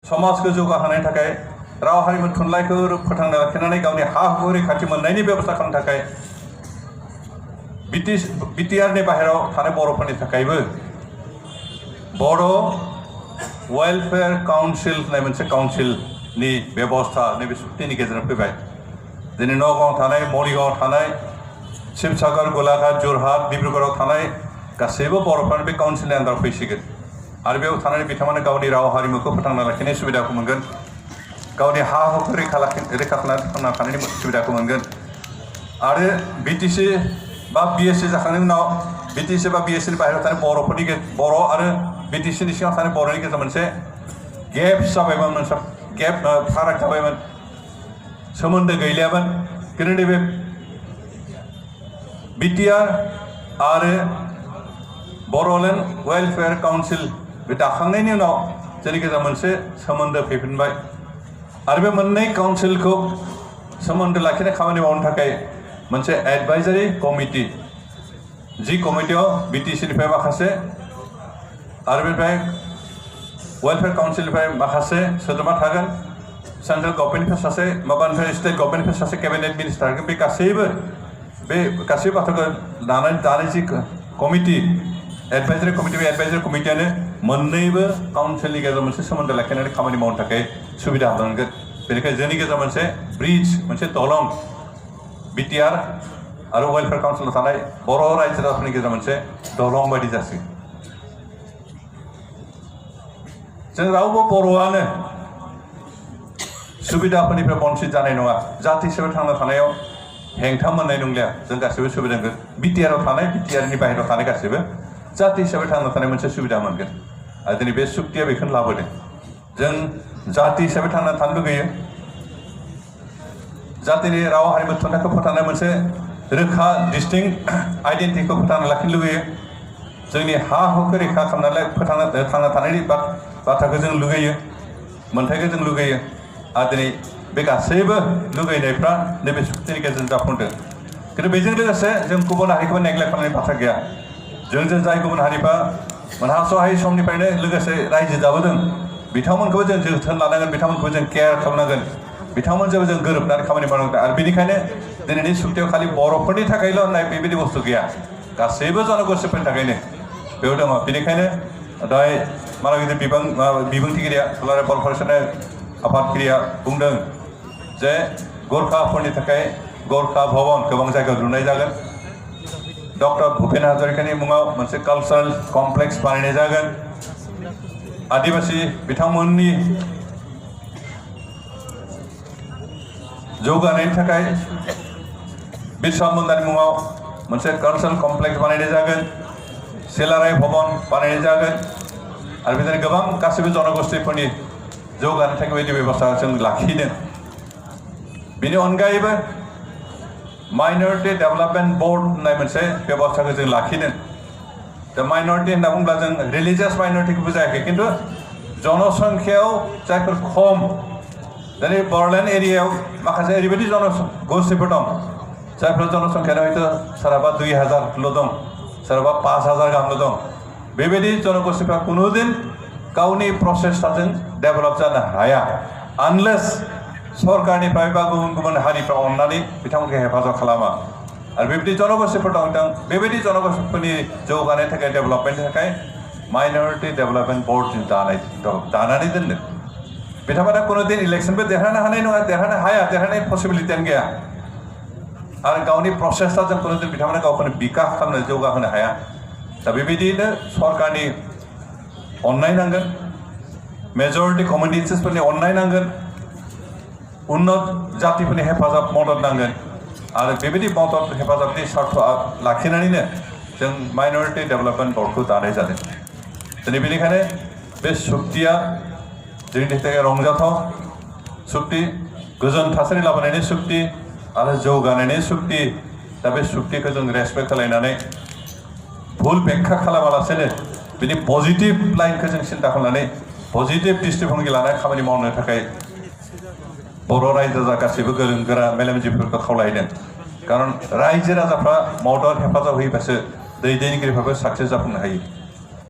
समाजखौ जौगाहोनायनि थाखाय राव हारिमु थुनलाइखौ फोथांना लाखिनानै गावनि हा हुखौ रैखाथि मोननायनि बेबस्था खालामनो थाखाय बिटिआरनि बाहेराव थानाय बर'फोरनि थाखायबो बर' वेलफेयार काउन्सिल होननाय मोनसे काउन्सिलनि बेबस्था नैबे सुक्तिनि गेजेरजों फैबाय। दिनै नगावआव थानाय, मरिगावआव थानाय, शिबसागर, गलाघाट, जरहाट, डिब्रुगड़आव थानाय गासैबो बर'फ्रानो बे काउन्सिलनि आन्दाराव फैसिगोन आरो बेयाव थानानै बिथांमोना गावनि राव हारिमुखौ फोथांना लाखिनाय सुबिदाखौ मोनगोन, गावनि हा हुखौ रैखा खालामनानै थांना थानायनि सुबिदाखौ मोनगोन आरो बिटिसि बा बिएससि जाखांनायनि उनाव बिटिसि बा बिएससिनि बाहेरायाव थानाय बर'फोरनि बर' आरो बिटिसिनि सिङाव थानाय बर'नि गेजेराव मोनसे गेप जाबायमोन, मोनसे गेप फाराग जाबायमोन, सोमोन्दो गैलियामोन। खिन्थु नैबे बिटिआर आरो बर'लेण्ड वेलफेयार काउन्सिल बे दाखांनायनि उनाव जोंनि गेजेराव मोनसे सोमोन्दो फैफिनबाय आरो बे मोननै काउन्सिलखौ सोमोन्दो लाखिनाय खामानि मावनो थाखाय मोनसे एडभाइजारि कमिटि, जि कमिटियाव बिटिसिनिफ्राय माखासे आरो बेनिफ्राय वेलफेयार काउन्सिलनिफ्राय माखासे सोद्रोमा थागोन, सेन्ट्रेल गभर्नमेन्टनिफ्राय सासे, माबानिफ्राय स्टेट गभर्नमेन्टनिफ्राय सासे केबिनेट मिनिस्टार थागोन। बे गासैबो बाथ्राखौ लानानै दानाय जि कमिटि, एडभाइजारि कमिटि, बे एडभाइजारि कमिटियानो मोन्नैबो काउन्सिलनि गेजेराव मोनसे सोमोन्दो लाखिनानै खामानि मावनो थाखाय सुबिदा होलांगोन। बेनिखायनो जोंनि गेजेराव मोनसे ब्रिज, मोनसे दलं, बिटिआर आरो वेलफेयार काउन्सिलाव थानाय बर' रायजो राजाफोरनि गेजेराव मोनसे दलं बायदि जासिगोन। जों रावबो बर'आनो सुबिदाफोरनिफ्राय बन्सित जानाय नङा। जाति हिसाबै थांना थानायाव हेंथा मोननाय नंलिया, जों गासैबो सुबिदा मोनगोन। बिटिआरआव थानाय, बिटिआरनि बाहेरायाव थानाय गासैबो जाति हिसाबै थांना थानाय मोनसे सुबिदा मोनगोन आरो दिनै बे सुक्तिया बेखौनो लाबोदों। जों जाति हिसाबै थांना थानो लुगैयो, जातिनि राव हारिमु थुनलाइखौ फोथांनाय मोनसे रोखा डिस्टिंक्ट आइडेन्टिटिखौ फोथांना लाखिनो लुगैयो, जोंनि हा हुखौ रैखा खालामनानै थांना थानायनि बाथ्राखौ जों लुगैयो, मोन्थाइखौ जों लुगैयो आरो दिनै बे गासैबो लुगैनायफ्रा नैबे सुक्तिनि गेजेरजों जाफुंदों। खिन्थु बेजों लोगोसे जों गुबुन हारिखौबो नेग्लेक्ट खालामनायनि बाथ्रा गैया। जों जाय गुबुन हारिफ्रा मोनहास'हायै समनिफ्रायनो लोगोसे रायजो जाबोदों, बिथांमोनखौबो जों जोथोन लानांगोन, बिथांमोनखौबो जों केयार खालामनांगोन, बिथांमोनजोंबो जों गोरोबनानै खामानि मावनांगोन। आरो बेनिखायनो दिनैनि सुक्तियाव खालि बर'फोरनि थाखायल' होननाय बेबायदि बुस्थु गैया, गासैबो जनगोष्ठीफोरनि थाखायनो बेयाव दङ। बेनिखायनो दहाय मानव गिदिर बिबुंथिगिरिया, दुलाराय बर' फरायसानि आफादगिरिया बुंदों जे गोरखाफोरनि थाखाय गोरखा भवन गोबां जायगायाव लुनाय जागोन, डक्टर भुपेन हाजरिकानि मुङाव मोनसे कालचारेल कमप्लेक्स बानायनाय जागोन, आदिबासि बिथांमोननि जौगानायनि थाखाय बिरसा मुन्डानि मुङाव मोनसे कालचारेल कमप्लेक्स बानायनाय जागोन, सेलाराय भवन बानायनाय जागोन आरो बिदिनो गोबां गासैबो जनगोष्ठीफोरनि जौगानायनि थाखाय बेबायदि बेबस्था जों लाखिदों। बेनि अनगायैबो माइनरिटि डेभेलपमेन्ट बोर्ड होननाय मोनसे बेबस्थाखौ जों लाखिदों। दा माइनरिटि होनना बुङोब्ला जों रिलिजियास माइनरिटिखौ बुजायाखै, खिन्थु जनसंख्यायाव जायफोर खम, दिनै बर'लेण्ड एरियायाव माखासे ओरैबायदि जनगोष्ठीफोर दं जायफोर जनसंख्यायाव हयथ' सोरहाबा 2000ल' दं, सोरहाबा 5000 गाहामल' दं। बेबायदि जनगोष्ठीफ्रा कुनुदिन गावनि प्रसेसटाजों डेभेलप जानो हाया आनलेस सरकारनिफ्राय बा गुबुन गुबुन हारिफ्रा अननानै बिथांमोनखौ हेफाजाब खालामा। आरो बेबायदि जनगोष्ठीफोर दं, बेबायदि जनगोष्ठीफोरनि जौगानायनि थाखाय, डेभेलपमेन्टनि थाखाय माइनरिटि डेभेलपमेन्ट बोर्ड दानानै दोनदों। बिथांमोना कुनुदिन इलेक्सनबो देरहानो हानाय नङा, देरहानो हाया, देरहानाय पसिबिलिटियानो गैया आरो गावनि प्रसेसटाजों कुनुदिन बिथांमोना गावखौनो बिकास खालामनो, जौगाहोनो हाया। दा बेबायदिनो सरकारनि अननाय नांगोन, मेजरिटि कमिउनिटिसफोरनि अननाय नांगोन, उन्नत जातिफोरनि हेफाजाब मदद नांगोन आरो बेबायदि मदद हेफाजाबनि सार्थ लाखिनानैनो जों माइनरिटि डेभेलपमेन्ट बोर्डखौ दानाय जादों। दिनै बेनिखायनो बे सुक्तिया जोंनि थाखाय रंजाथाव सुक्ति, गोजोन थासारि लाबोनायनि सुक्ति आरो जौगानायनि सुक्ति। दा बे सुक्तिखौ जों रेसपेक्ट खालामनानै भुल बेख्खा खालामालासेनो बिनि पजिटिभ लाइनखौ जों सिन्था खालामनानै पजिटिभ दृष्टिभंगि लानानै खामानि मावनो थाखाय बर' रायजो राजा गासैबो गोरों गोरा मेलेमजिबिफोरखौ खावलायदों। खारन रायजो राजाफ्रा मदद हेफाजाब होयोबासो दैदेनगिरिफ्राबो साक्सेस जाफुंनो हायो।